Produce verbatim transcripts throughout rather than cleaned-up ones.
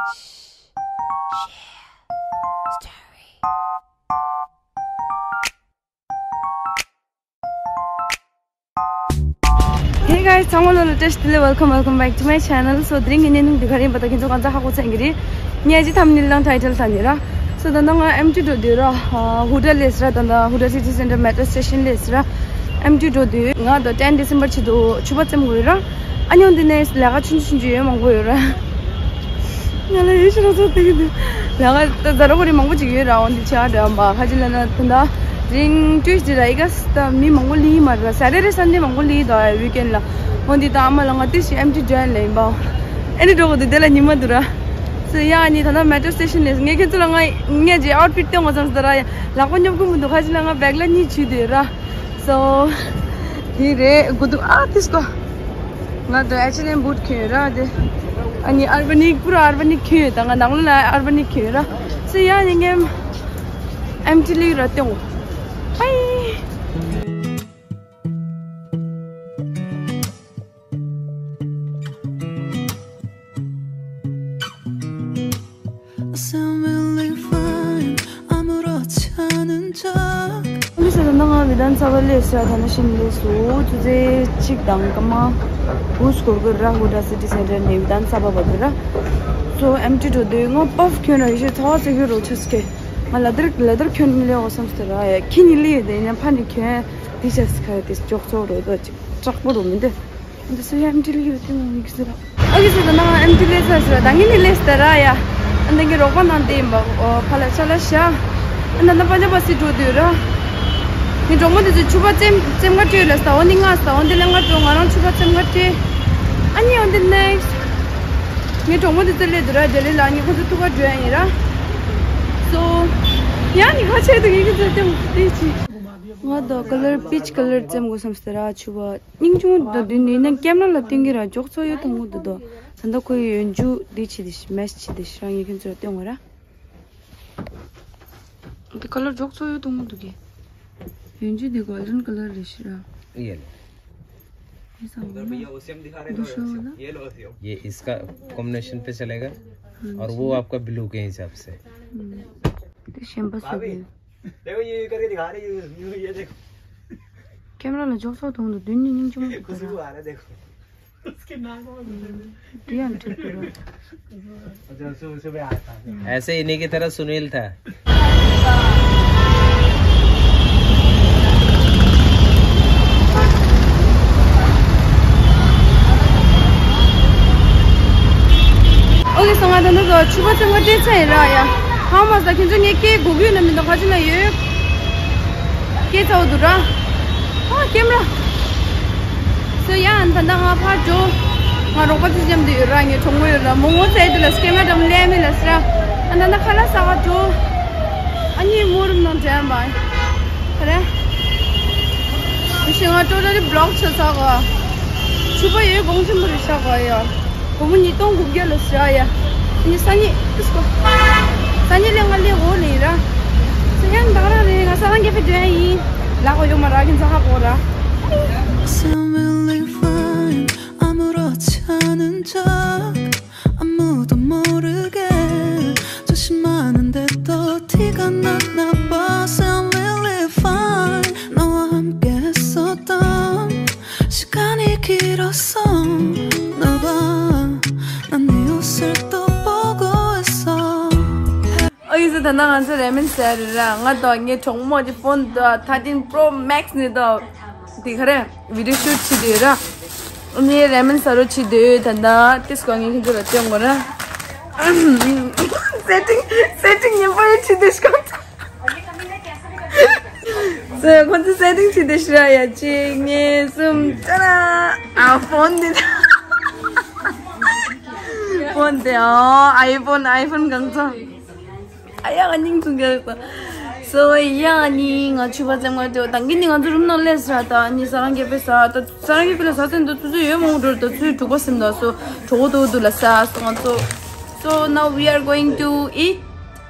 Hey guys, ཚང་མ་ལ་བཀྲ་ཤིས་བདེ་ལེགས། Welcome, welcome back to my channel. So དེ་རིང་གི་གནས་སྟངས་འདི་ག་རེ་ཡིན་པ་ད་ཁྱེད་ཚོ་གང་ཚ་ཧ་གོ་ཚར་གྱི་རེད། ངས་ཨ་ཅི་thumbnail དང་title ལྟ་ནི་ར། So ད་ནང་ང་ཨེམ་ཊི་འགྲོ་དུས་ར། ཧུ་ཌ་ལས་ར། ད་ད་ཧུ་ཌ་city center metro station ལས་ར། ཨེམ་ཊི་འགྲོ་དུས་ང་ད་ten December ཆེད་དུ་ཕྱུ་པ་བཙེམ་དགོས་ར། ཨ་ཉོ་འདི་ནས་ལས་ཀ་ཆུང་ཆུང་ཆུང་ཡོད་མང་པོ་ཡོད་ར། ང་ལ་ཡེ་ཤེས་རང་སོ་དེ་གི་འདུག་ལས་ཀ་ད་ཛ་ར་གོ་རེ་མང་པོ་ཅིག་ཡོད་ར། འོན་ཏེ་ཆ་འདྲ་མ་ཁ་ཅིག་ལ་ན་ད་ད་རིང་Tuesday ར། ཨི་ག་ད་མི་མང་པོ་ལི་མ་ར། Saturday Sunday མང་པོ་ལི་ད་weekend ལ། འོན་ཏེ་ད་ཨ་མ་ལ་ང་དེ་ཞིག་ཨེམ་ཊི་འགྲོ་ཡ་ལ་ཡིན་པ། ཨེ་ནི་འགྲོ་གོ་འདུག་དེ་ལ་ཉི་མ་འདུག་ར། སོ་ཡ་ནི་ད་ད་metro station ལས་ངས་ཁྱེད་ཚོ་ལ་ང་ངས་ཇེ་outfit སྟོན་དགོས་བསམ་སོང་ར། ཡ་ལག་པ་ཉོབ་ཀྱི་མི་འདུག་ཁ་ཅིག་ལ་ང་བེག་ལ་གཉིས་བྱུགས་བསྡད་ཡོད་ར། སོ། དེ་རེད་དགོས་འདུག་ཨ་ཏིས་ཀོ། ང་དང་ཨེ་ཆི་ཨེན་ཨེམ་བུ་ཊི་གྱོན་ཡོད་ར་དེ། ཨ་ནི་ཨར་བ་ནིག་པུ་ར་ཨར་བ་ནིག་གྱོན་ཡོད། ད་ང་ནང་ལོགས་ལ་ཨར་བ་ནིག་གྱོན་ཡོད་ར། སོ་ཡ་ནི་ངས་ཨེམ་ཊི་ལི་ར་སྟོན་གོ། ཧའི། Assembly fine. 아무렇지 않은 척. ཨོ་ཁེ་སོ་ད་ནང་ང་བི་དྷཱན་སར་བྷ་སླེབས་སོང་། ད་ནང་བཞིན་སླེབས་སོང་། ཆུ་ཚོད་གཅིག་དང་སྐར་མ་དགུ་འགོར་གྱི་ར། ཧུ་ཌ་སི་ཊི་སེན་ཊར་ནས་བི་དྷཱན་སར་བྷ་བར་དུ་ར། སོ་ཨེམ་ཊི་འགྲོ་དུས་ང་པབ་གྱོན་ར། ཡེ་ཤེས་ཚ་བ་ཚ་གི་རོ་ཆ་སི་ཀེ། ང་ལ་དར་ལ་དར་གྱོན་མི་ལེ་འོ་བསམ་སྟེ་ར། ཡ་ཁྱི་ནི་ལི་ཡོད་དེ་ཡིན་ན་ཕ་ནི་གྱོན་དེ་ཆ་སི་ཁ་དེ་ཅོག་ཙོག་རོ་དོ་ཅིག་དྲག་པོ་རོ་མི་འདུག་འདི་སུ་ཡ་ཨེམ་ཊི་ལི་ཡོད་དེ་མོ་མིག་ཟེར་ར། ཨོ་ཁེ་སོ་ད་ནང་ཨེམ་ཊི་ལི་ས་ཟེར་ར། ད་ངས་ནི་ལས་སྟེ་ར་ཡ། ཨ་ནི་ངའི་རོགས་པ་ནང་དེ་ཡིན་པ། ཨོ་ཕ་ལ་ཆ་ལ་ཤ། ཨ་ནི་ད་ནང་པ་ཉ་པ་སི་འགྲོ་དུས་ར། ངའི་གྲོགས་མོ་དེ་ཚོས་ཕྱུ་པ་བཙེམ་བཙེམ་ག་སྤྲད་ལ་ས། འོ་འདི་ང་ས། འོ་འདི་ལེན་ག་འགྲོ། ང་རང་ཕྱུ་པ་བཙེམ་ག་སྤྲད། ཨ་ནི་འོ་འདི་next ངའི་གྲོགས་མོ་དེ་ཚོ་སླེབས་དུས་ར། ལྡི་ལི་ལ་ངས་ཁོ་ཚོ་ཐུག་ག་འགྲོ་ཡ་ཡིན་ར། སོ་ཡ་ནི་ཁ་ཆེ་དུ་ངས་ཁོ་ཚོ་བཙེམ་དེ་ཅི། ང་ད་ཀ་ལར་པིཆ་ཀ་ལར་བཙེམ་དགོས་བསམ་སྟེ་ར། ཕྱུ་པ། སྙིང་རྗེ་མོ་འདུག་འདི་ནི་ཡིན་ན་ཀེམ་ར་ལ་སྟོན་གྱི་ར། ཅོག་ཙེ་ཡོད་དང་མོ་འདུག་དོ། ད་ལྟ་ཁོའི་ཡོན་ཇུ་འདི་བྱེད་དེ་ཤི་མེ་ཤི་བྱེད་དེ་ཤི་རང་ངས་ཁྱོད་ཚོར་སྟོན་གོ་ར། འདི་ཁ་ལར་ཅོག་ཙེ་ཡོད་དང་མོ་འདུག་གི། ཡོན་ཇུ་འདི་གོལ་ཌན་ཀ་ལར་རེད་ཤི་ར། ये लो। ये सब उधर भैया वो सेम दिखा रहे हैं, दो सेम। ये लो सेम। ये इसका कॉम्बिनेशन पे चलेगा। हाँ और वो जी। आपका ब्लू के हिसाब से। हम्म। तो शैम्पू से भाभी, भी। देखो, ये करके दिखा रहे हैं, ये, ये देखो। ཀེམ་ར་ལ་ཅོག་ཙེ་མཐོང་དུས་མདུན་ནས་སྙིང་རྗེ་མོ་འདུག་खुशबू आ रहा है, देखो। उसके नाक में। དེ་ཡང་འཁྲིག་པོ་རེད། अच्छा, सुबह सुबह आया था। ऐसे इन्हीं की तरह सुनील था। ཨོ་ལེ་སོང་ང་ད་ནི་ཚོ་ཕྱུ་པ་ཚང་མ་སྤྲད་ཚར་ཡིན་ར་ཡ། ཧ་མ་ས་ཁྱེད་ཚོ་ངས་སྐད་གོ་གི་ཡོད་ན་མི་འདུག་ཁ་ཅིག་ན་ཡོད། སྐད་ཚ་བོ་འདུག་ར། ཨ་ཀེམ་ར། སོ་ཡ་ཨ་ད་ལྟ་ང་ཕར་འགྲོ། ང་རོགས་པ་ཚོ་མཉམ་དུ་ཡོད་ར། ངའི་གྲོགས་མོ་ཡོད་ར། མོ་ངོ་ཚ་ཡི་དུ་ལ་ཀེམ་ར་འགྲམ་ལས་མི་ལ་སི་ར། ཨ་ད་ལྟ་ཁ་ལག་ཟ་ག་འགྲོ། ཨ་ནི་མོ་རུམ་ནང་འགྲོ་ཡ་མ། ཁ་རེ། ཞིང་ང་ཏོ་ཏོ་རི་བི་ལོག་ཆ་ཚ་ག་ཕྱུ་པ་ཡོད་གོང་ཆེན་པོ་རེད་ཤག་ག་ཡ། སྒོར་མོ་ཉིས་སྟོང་དགུ་བརྒྱ་ལ་ཟ་ཡ། ནི་ས་ཉི་ཏིས་གོ་ས་ཉི་ལེ་ང་ལེ་འོ་ལེ་ར། ས་ཡང་འདག་ར་རེ་ང་ས་རང་སྐྱེ་ཕི་དོན་ཡིན། ལ་གོ་ཡོ་མ་ར་གིན་ཚ་ཧ་གོ་ར། Assembly fine. 아무렇지 않은 척 아무도 모르게 조심하는데 또 티가 나나 봐. Assembly fine. 너와 함께 했었던 시간이 길었어. 나봐 난 네 옷을 또 보고 있어. ཨོ་ཡེ་སི་ད་ནང་ང་ཚོ་རེ་མན་ཟེར་ར། ང་དང་ངའི་གྲོགས་མོ་གི་ཕོན་དུ་thirteen Pro Max ནི་དང་དེ་ག་རེ་བི་ཌིའོ་ཤུ་ཊི་བྱེད་དུས་ར། ངའི་རེ་མན་ཟ་རོ་བྱེད་དུས་ད་ལྟ་ཏིས་གོ་ངས་ཁྱེད་ཚོ་ལ་སྟོན་དགོས་ར། སེ་ཊིང་སེ་ཊིང་ཉན་པ་ཡོད་བྱེད་དུས་སྐོང་། སོ་ཁོང་ཚོ་སེ་ཊིང་བྱེད་དེ་ཤི་ར་ཡ། གཅིག་གཉིས་གསུམ་ཅ་ན། ཨ་ཕོན་དེ། ཕོན་དེ་ཨ་ཨའི་ཕོན་ཨའི་ཕོན་གང་ཚང་། ཨ་ཡ་ང་སྙིང་ཚུགས་རྒྱག་ད། སོ་ཡ་ནི་ང་ཕྱུ་པ་ཙམ་ང་དེ་ད་གིན་ནི་ང་ཚོ་རུམ་ནང་སླེབས་ས་ད་ནི་ས་རང་སྐྱེ་ཕི་ས་ད་ས་རང་སྐྱེ་ཕི་ལ་ས་ཚན་དུ་ཚུ་ཚུ་ཡོད་མོང་འགྲོ་ད་ཚུ་དྲུག་པ་སིམ་ད་སོ་གྲོགས་དུ་དུ་ལ་ས་སོ་ང་ཚོ། So now we are going to eat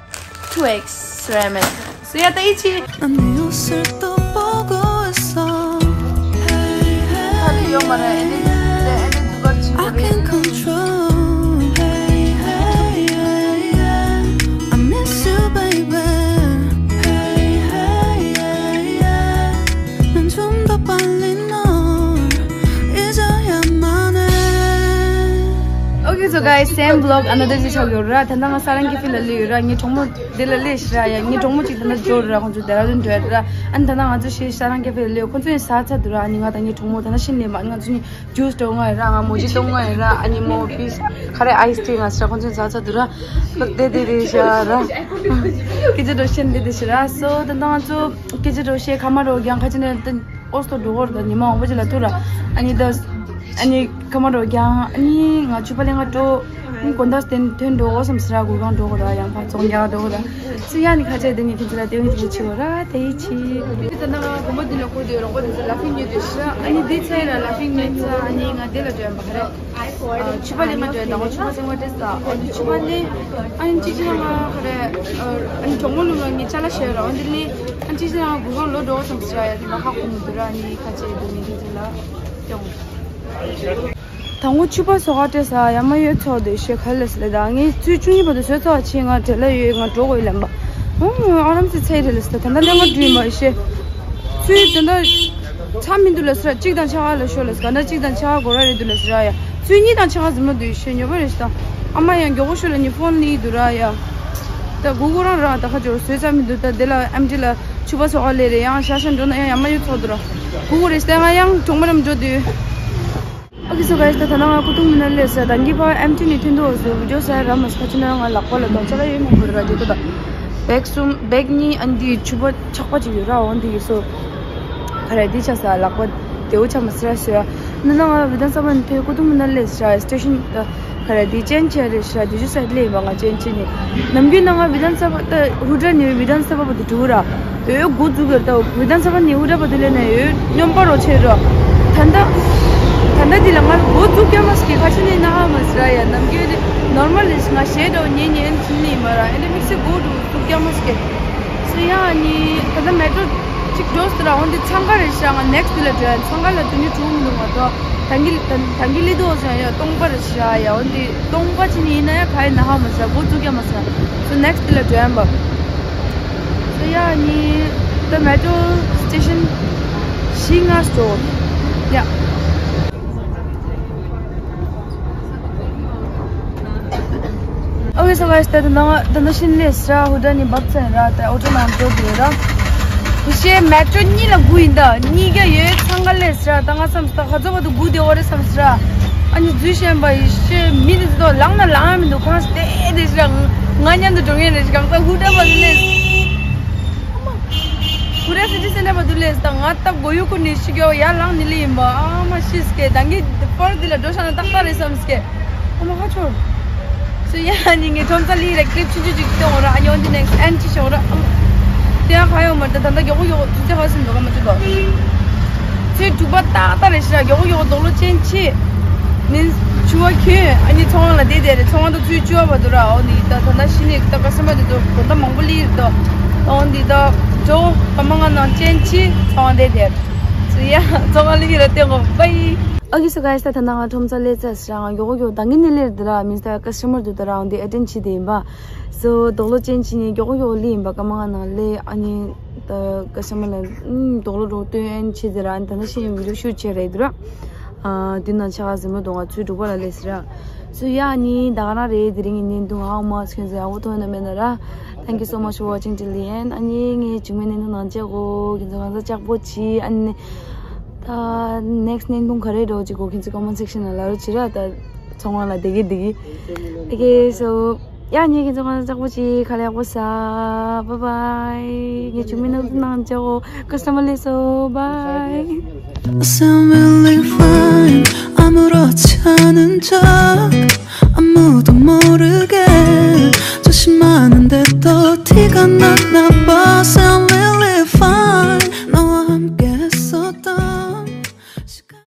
two eggs ramen. So yeah, ད་ཨི་ཆི། ད་ནི་ཡོད་མ་རེད། ཨེ་ནི་ཨེ་ནི་དུ་གར་ཆི་གོ་རེད། Guys, same vlog another day ཆགས་ཡོད་ར། ད་ནང་ང་ས་རང་ཀེ་ཧྥེ་ལ་སླེབས་ཡོད་ར། ངའི་གྲོགས་མོ་འདི་ལ་སླེབས་ཤི་ར་ཡ། ངའི་གྲོགས་མོ་གཅིག་ད་ནང་འགྲོ་ར། ཁོང་ཚོ་ཌེ་ར་ཌུན་འགྲོ་ཡ་ར། ཨ་ནི་ད་ནང་ང་ཚོ་ཞེས་ས་རང་ཀེ་ཧྥེ་ལ་སླེབས། ཁོང་ཚོ་ཡིན་ཟ་ཚར་འདུག་ར། ཨ་ནི་ང་དང་ངའི་གྲོགས་མོ་ད་ནང་ཕྱིན་ནས་མ། ཨ་ནི་ང་ཚོ་ནི་ཇུས་འདྲ་བོ་མངགས་ཡོད་ར། ང་མོ་ཇི་ཏོ་མངགས་ཡོད་ར། ཨ་ནི་མོ་པིས་ཁ་རེ་ཨའི་སི་ཊི་མངགས་ཤི་ར། ཁོང་ཚོ་ཡིན་ཟ་ཚར་འདུག་ར། ལག་དེ་དེ་རེད་ཤག་ར། སྐད་ཆ་འདྲ་བཤད་འདི་དེ་ཤི་ར། སོ་ད་ནང་ང་ཚོ་སྐད་ཆ་འདྲ་བཤད་ཁ་མ་རོ་རྒྱང་ཁ་ཅིག་ནས་ད། ཨོ་སྟོ་འགྲོ་གོ་ར། ད་ཉི་མ་མང་པོ་ཅིག་ལ་ཐུག་ར། ཨ་ནི་ད་ཨ་ནི་ཁ་མ་རོ་རྒྱང་། ཨ་ནི་ང་ཆུ་པ་ལེན་ག་འགྲོ། ཨ་ནི་དགོང་དག་དེ་ཐོན་འགྲོ་འོ་བསམ་སི་ར། གུར་ཁང་འགྲོ་གོ་ར། ཡང་ཕར་ཚོང་རྒྱག་འགྲོ་གོ་ར། སི་ཡ་ནི་ཁ་ཆེ་དེ་ནི་ཁྱེད་ཚོ་ལ་དེ་བས་དེ་ཆེ་བ་ར། དེ་ཡི་ཆེ། དེ་ད་ནང་དགོན་པ་འདི་ལ་བསྐོར་དུས་རོང་པ་དེ་ཚོ་ལ་ཕིང་ཉོས་དུས་ཤི་ར། ཨ་ནི་དེ་ཚེ་ར་ལ་ཕིང་ཉོས་ཚ། ཨ་ནི་ང་དེ་ལ་འགྲོ་ཡ་མ་རེད། ཆུ་པ་ལེན་མ་འདྲ་དང་ཆུ་པ་སེང་བ་སྤྲད་ས། ཨོ་དེ་ཆུ་པ་ལེན། ཨ་ནི་གཅིག་ཅིག་ལ་ང་ག་རེ། ཨ་ནི་གྲོགས་མོ་ལུང་ལ་ངས་ཅ་ལག་བཤད་ར། ཨོ་དེ་ལེན། ཨ་ནི་གཅིག་ཅིག་ལ་ང་གུ་གང་ལོ་འགྲོ་བསམ་ཟེར་ཡ། དེ་ལ་ཧ་གོ་མི་འདུག་ར། ཨ་ནི་ཁ་ཆེ་དེ་ནི་དེ་ཚོ་ལ་སྐྱོང་། དང་པོ་ཆུ་པ་ཟོག་ག་སྤྲད་ས་ཡ་མ་ཡོད་ཚོགས་དེ་ཤེས་ག་ལ་སི་ལེ། ད་ངས་ཚུལ་བཅུ་གཉིས་བར་དུ་བཟོས་ཚར་བ་ཆེ། ང་བྲེལ་ལ་ཡོད། ང་འགྲོ་དགོས་ལན་པ། ཨོ་ཨ་རམ་སེ་ཚེ་རེ་ལ་སི། ད་ད་ལྟ་ལས་ང་འགྲུལ་མ་ཤེས། ཚུལ་ད་ལྟ། ཚ་མི་འདུག་ལ་སི་ར། གཅིག་དང་ཕྱེད་ཀ་ལ་ཤོར་ལ་སི། ག་འདྲ་གཅིག་དང་ཕྱེད་ཀ་འགོར་ར་རེད་འདུག་ལ་སི་ར་ཡ། ཚུལ་གཉིས་དང་ཕྱེད་ཀ་ཟིན་མ་འདུག་ཤེས་ཉོ་པ་རེད་ཤི་ད། ཨ་མ་ཡང་མགྱོགས་པོ་ཤོར་ལ་ནི་ཕོན་ལི་འདུག་ར་ཡ། ད་གུ་གུ་རང་ར་ད་ཁ་ཅོར་བཟོས་ཚར་མི་འདུག་ད་དེ་ལ་ཨེམ་ཊི་ལ་ཆུ་པ་ཟོག་ག་ལས་རེད། ཡང་ཤ་ཤ་འགྲོ་ན་ཡང་ཡ་མ་ཡོད་ཚོགས་འདུག་ར། གུ་གུ་རེད་ཤི་ད། ང་ཡང་གྲོང་པ་རམ་འགྲོ་དུས། ཨོ་ཁེ་སོ་ག་ཡི་སི་ད་ད་ནང་ང་ཀུ་ཏུང་མི་ན་ལས་སི་ར། ད་གི་ཕ་ཨེམ་ཊི་ནི་ཐུན་དུ་བཟོས་བི་ཌིའོ་ས་ར་མ་སི་ཁ་ཅི་ན་ང་ལག་པ་ལ་ད་ཅ་ལག་ཡོད་མ་བོར་ར། དེ་ད་ད་བེག་གསུམ་བེག་གཉིས། ཨ་ནི་དེ་ཆུ་པ་ཆག་པ་ཅིག་ཡོད་ར། འོ་འདི་ཡོད་སོ། ག་རེ་འདི་ཆ་ས་ལག་པ་དེའུ་ཆ་མ་སི་ར་ཤི་ར། ནི་ན་ང་བི་དྷན་ས་བ་ནི་ཐོས་ཀུ་ཏུ་མི་ན་ལེ་སི་ར། སི་ཊེ་ཤན་ད་ག་རེ་འདི་ཅན་ཆེ་རེ་ཤི་ར། དེ་ཆུ་སའི་ལེ་བ་ང་ཅན་ཆེ་ནི། ནམ་རྒྱུན་ན་ང་བི་དྷན་ས་བ་ད་ཧུ་ཏྲ་ནི་བི་དྷན་ས་བ་བ་དུ་ཀྲུ་ར། ཡོད་འགོ་འཛུགས་ཡོད་ད། བི་དྷན་ས་བ་ནི་ཧུ་ཏྲ་བ་དུ་ལེ་ན་ཡོད་སྙོམས་པ་རོ་ཆེ་རོ། ད་ད་ད་ད་འདི་ལ་ང་འགོ་འཛུགས་ཀྱ་མ་སི་ཀི་ཁ་ཆུ་ནི་ན་ཧ་མ་སི་ར་ཡ། ནམ་རྒྱུན་ནི་ནོར་མལ་ལེ་སི་ང་ཞེ་འགྲོ་ཉེ་ཉེ་ཨེན་ཆུ་ནི་མ་ར། ཨེ་འདྲ་དམིགས་བསལ་འགོ་འཛུགས་ཀྱ་མ་སི་ཀི། སོ་ཡ་ནི་ད་ལྟ་མེ་ཏྲོ་གཅིག་འགྲོ་སི་ར། འོན་ཏེ་འཚང་ཁ་རེད་ཤག་ང་ནེག་སི་ཊི་དེ་ལ་འགྲོ་ཡ། འཚང་ཁ་ལ་དུ་ནི་གྲུ་མི་འདུག་མ་གཏོགས་ད་གི་ད་གི་ལི་དོ་ཟེར་ཡ་སྟོང་པ་རེད་ཤག་ཡ། འོན་ཏེ་སྟོང་པ་ཅི་ནི་ཡིན་ན་ཡ་ག་ཡི་ན་ཧ་མ་ཟ་འགོ་འཛུགས་ཀྱ་མ་ཟ། སོ་ནེག་སི་ཊི་དེ་ལ་འགྲོ་ཡ་འབའ། སོ་ཡ་ནི་ད་མེ་ཏྲོ་སི་ཊེ་ཤན་བཞི་ལྔ་འགྲོ་ཡ། ཨོ་ཁེ་སོ་ག་ཡི་སི་ད་ད་ནང་ད་ནང་ཕྱིན་ལེ་སི་ར། ཧུ་ཏྲ་ནི་བབ་ཚན་ར། ད་ཨོ་ཊོ་ནང་འགྲོ་དགོས་ར། ཧུ་ཤེ་མེ་ཏྲོ་གཉིས་ལ་དགུ་ཡིན་ད། གཉིས་ཀ་ཡོད། འཚང་ཁ་ལེ་སི་ར། ད་ང་བསམ་སི་ད་ཁ་ཚོ་བ་དུ་དགུ་དེ་འོ་རེ་བསམ་སི་ར། ཨ་ནི་འཛུལ་ཤེས་པ་ཡི་ཤེ་མི་དེ་ཚོ་ལངས་ན་ལངས་ཡ་མི་འདུག་ཁང་སྟེ་དེ་སི་ར། ང་མཉམ་དུ་འགྲོ་ངེས་རེ་ཤི་གང་ས་ཧུ་ཏྲ་བ་དུ་ལེ་སི། ཨ་མ། ཧུ་ཏྲ་སི་ཊི་སེན་ཊར་བ་དུ་ལེ་སི་ད་ང་ད་གོ་ཡུ་ཀུ་ནི་ཤི་གོ་ཡ་ལངས་ནི་ལེ་ཡིན་པ། ཨ་མ་ཤི་སི་ཀེ་ད་གི་པར་དེ་ལ་འགྲོ་ཤ་ན་ཏག་ཏག་རེ་བསམ་སི་ཀེ། ཨ་མ་ཧ་ཆོར། སོ་ཡ་ནི་ངས་ཁྲོམ་ས་ལི་རེ་ཀི་ལིབ་ཆུང་ཆུང་ཅིག་སྟོན་འོ་ར། ཨ་ནི་འོན་ཏེ་ནེག་སི་ཊི་ཨེན་ཅི་ཤོག་ར། ཨ་མ། དེ་ཡང་ཁ་ཡོང་མ་རེད། ད་ད་ད་མགྱོགས་པོ་མགྱོགས་པོ་ཚུལ་ཚད་ཧ་སིན་འདུག་ག་མ་བྱེད་དོ། ཚུལ་དྲུག་པ་ཏག་ཏག་རེ་ཤི་ར། མགྱོགས་པོ་མགྱོགས་པོ་རྡོག་ལོ་ཅན་ཆི། ནི་ཆུ་བ་ཁྱོད་ཨ་ནི་ཚོང་ཁང་ལ་བསྡད་བསྡད་རེད། ཚོང་ཁང་དུ་ཚུལ་བཅུ་བ་བར་དུ་ར། འོ་ནི་ད་ད་ད་ཤི་ནི་ད་ཀ་སི་ཊ་མར་དེ་ཚོ་དགོང་དག་མང་པོ་ལི་རེད་དོ། འོ་ནི་ད་ཇོ་ཀ་མ་ང་ནང་ཅན་ཆི་ཚོང་ཁང་བསྡད་བསྡད། སོ་ཡ་ཚོང་ཁང་ལི་ཁྱེད་ར་སྟོན་གོ་བའི། ཨོ་ཁེ་སོ་ག་ཡི་སི་ད་ད་ནང་ང་ཁྲོམ་ས་ལས་ཚ་སི་ར། ང་མགྱོགས་པོ་མགྱོགས་པོ་ད་གི་ནི་ལེར་དེ་ར། མི་ས་ཀ་སི་ཊ་མར་དུ་དེ་ར་འོན་ཏེ་ཨེ་ཊེན་ཌི་བྱེད་དེ་ཡིན་པ། སོ་རྡོག་ལོ་ཅན་ཆི་ནི་མགྱོགས་པོ་མགྱོགས་པོ་ལི་ཡིན་པ། ཀ་མ་ང་ནང་ལེ་ཨ་ནི་ད་ཀ་སི་ཊ་མར་ལ་རྡོག་ལོ་རོགས་སྟོན་ཨེན་ཆི་དེ་ར། ཨ་ནི་ད་ནི་ཤེས་ཡོན་བི་ཌིའོ་ཤུ་ཊི་བྱས་རེད་དེ་ར། ཨ་དུས་ནང་ཆ་ག་ཟིན་མ་གཏོང་བ་ཚུལ་དྲུག་པ་ལ་ལས་སི་ར། སོ་ཡ་ནི་ད་ག་རང་རེད། དེ་རིང་གི་བརྙན་ཐུང་ཧའོ་མ་སི་ཁྱོད་ཚོ་ཡག་པོ་མཐོང་ཡོད་ན་མེད་ན་ར། Thank you so much for watching till the end. ཨ་ནི་ངའི་མཇུག་མའི་བརྙན་ཐུང་ནང་མཇལ་གོ་ཁྱེད་ཚོ་གང་ཚ་ལྕགས་པོ་གྱིས། ཨ་ནི་ད་ནེག་སི་ཊི་བརྙན་ཐུང་ག་རེ་འགྲོ་གཅིག་གོ་ཁྱེད་ཚོ་ཀོ་མེན་ཊི་སེག་ཤན་ལ་ལབ་རོགས་བྱེད་ར། ད་ཚོང་ཁང་ལ་བསྡད་ཀྱི་བསྡད་ཀྱི། Okay, so ཡ་ཉེ་ཁྱེད་ཚོ་གང་ཚ་ལྕགས་པོ་གྱིས། ཁ་ལག་ཡག་པོ་ཟ། Bye bye. ངའི་མཇུག་མའི་བརྙན་ཐུང་ནང་མཇལ་གོ་ཀ་སི་ཊ་མར་ལས་སོ། Bye. I seem really fine. 아무렇지 않은 척 아무도 모